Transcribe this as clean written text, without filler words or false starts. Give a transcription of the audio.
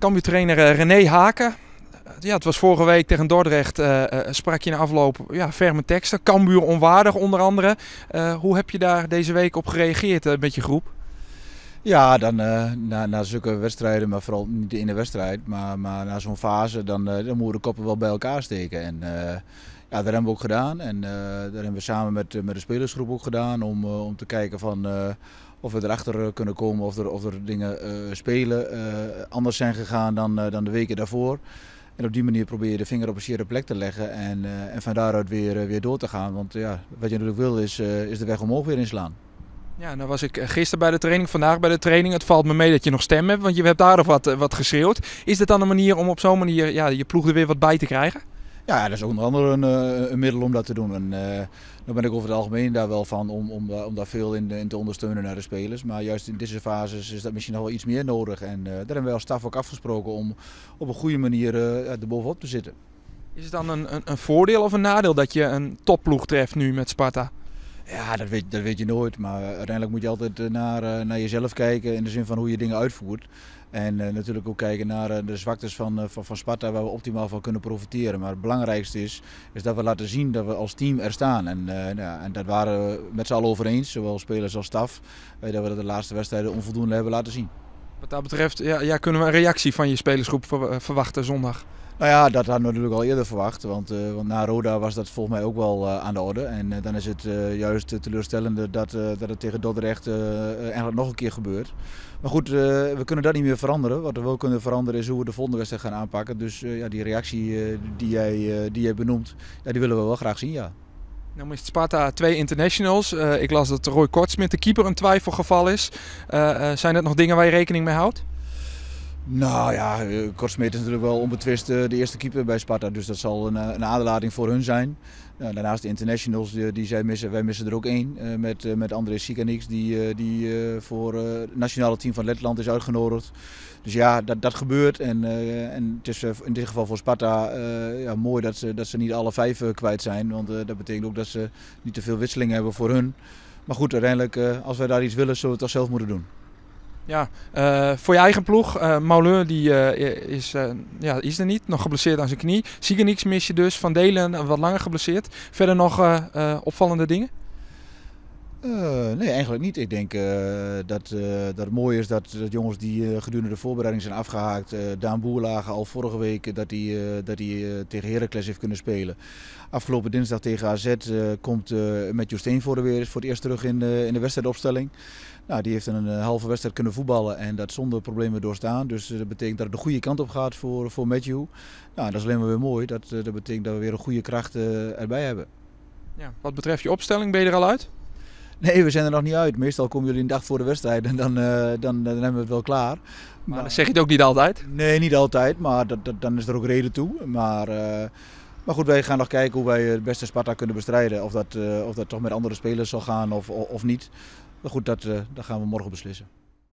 Cambuurtrainer René Hake. Ja, het was vorige week tegen Dordrecht, sprak je in de afloop, ja, ferme teksten. Cambuur onwaardig onder andere. Hoe heb je daar deze week op gereageerd met je groep? Ja, dan na zulke wedstrijden, maar vooral niet in de wedstrijd, maar na zo'n fase, dan moeten we de koppen wel bij elkaar steken. En ja, dat hebben we ook gedaan en dat hebben we samen met de spelersgroep ook gedaan om te kijken van of we erachter kunnen komen, of er dingen spelen anders zijn gegaan dan de weken daarvoor. En op die manier probeer je de vinger op een zere plek te leggen en van daaruit weer door te gaan. Want ja, wat je natuurlijk wil is de weg omhoog weer inslaan. Ja, nou was ik gisteren bij de training, vandaag bij de training. Het valt me mee dat je nog stem hebt, want je hebt daar nog wat geschreeuwd. Is dat dan een manier om op zo'n manier, ja, je ploeg er weer wat bij te krijgen? Ja, dat is onder andere een middel om dat te doen. En dan ben ik over het algemeen daar wel van om daar veel in te ondersteunen naar de spelers. Maar juist in deze fases is dat misschien nog wel iets meer nodig. En daar hebben wij als staf ook afgesproken om op een goede manier er bovenop te zitten. Is het dan een voordeel of een nadeel dat je een topploeg treft nu met Sparta? Ja, dat weet je nooit. Maar uiteindelijk moet je altijd naar jezelf kijken in de zin van hoe je dingen uitvoert. En natuurlijk ook kijken naar de zwaktes van Sparta, waar we optimaal van kunnen profiteren. Maar het belangrijkste is dat we laten zien dat we als team er staan. En, ja, en dat waren we met z'n allen over eens, zowel spelers als staf, dat we dat de laatste wedstrijden onvoldoende hebben laten zien. Wat dat betreft, ja, kunnen we een reactie van je spelersgroep verwachten zondag? Nou ja, dat hadden we natuurlijk al eerder verwacht, want na Roda was dat volgens mij ook wel aan de orde. En dan is het juist teleurstellende dat het tegen Dordrecht eigenlijk nog een keer gebeurt. Maar goed, we kunnen dat niet meer veranderen. Wat we wel kunnen veranderen is hoe we de volgende wedstrijd gaan aanpakken. Dus ja, die reactie die jij benoemt, ja, die willen we wel graag zien, ja. Nou mist Sparta 2 internationals. Ik las dat Roy Kortsmit, de keeper, een twijfelgeval is. Zijn dat nog dingen waar je rekening mee houdt? Nou ja, Kortsmit is natuurlijk wel onbetwist de eerste keeper bij Sparta. Dus dat zal een aderlating voor hun zijn. Nou, daarnaast de internationals die zij missen. Wij missen er ook één met André Siekanieks, die voor het nationale team van Letland is uitgenodigd. Dus ja, dat gebeurt. En het is in dit geval voor Sparta, ja, mooi dat ze niet alle 5 kwijt zijn. Want dat betekent ook dat ze niet te veel wisselingen hebben voor hun. Maar goed, uiteindelijk, als wij daar iets willen, zullen we het toch zelf moeten doen. Ja, voor je eigen ploeg, Maulun die ja, is er niet, nog geblesseerd aan zijn knie. Ciganiks mis je dus, Van Delen wat langer geblesseerd. Verder nog opvallende dingen? Nee, eigenlijk niet. Ik denk dat het mooi is dat jongens die gedurende de voorbereiding zijn afgehaakt. Daan Boerlage al vorige week dat hij tegen Heracles heeft kunnen spelen. Afgelopen dinsdag tegen AZ komt Matthew Steenvoorde weer voor het eerst terug in de wedstrijdopstelling. Nou, die heeft een halve wedstrijd kunnen voetballen en dat zonder problemen doorstaan. Dus dat betekent dat het de goede kant op gaat voor Matthew. Nou, dat is alleen maar weer mooi. Dat betekent dat we weer een goede kracht erbij hebben. Ja, wat betreft je opstelling, ben je er al uit? Nee, we zijn er nog niet uit. Meestal komen jullie een dag voor de wedstrijd en dan hebben we het wel klaar. Maar dan zeg je het ook niet altijd? Nee, niet altijd, maar dan is er ook reden toe. Maar goed, wij gaan nog kijken hoe wij het beste Sparta kunnen bestrijden. Of dat toch met andere spelers zal gaan of niet. Maar goed, dat gaan we morgen beslissen.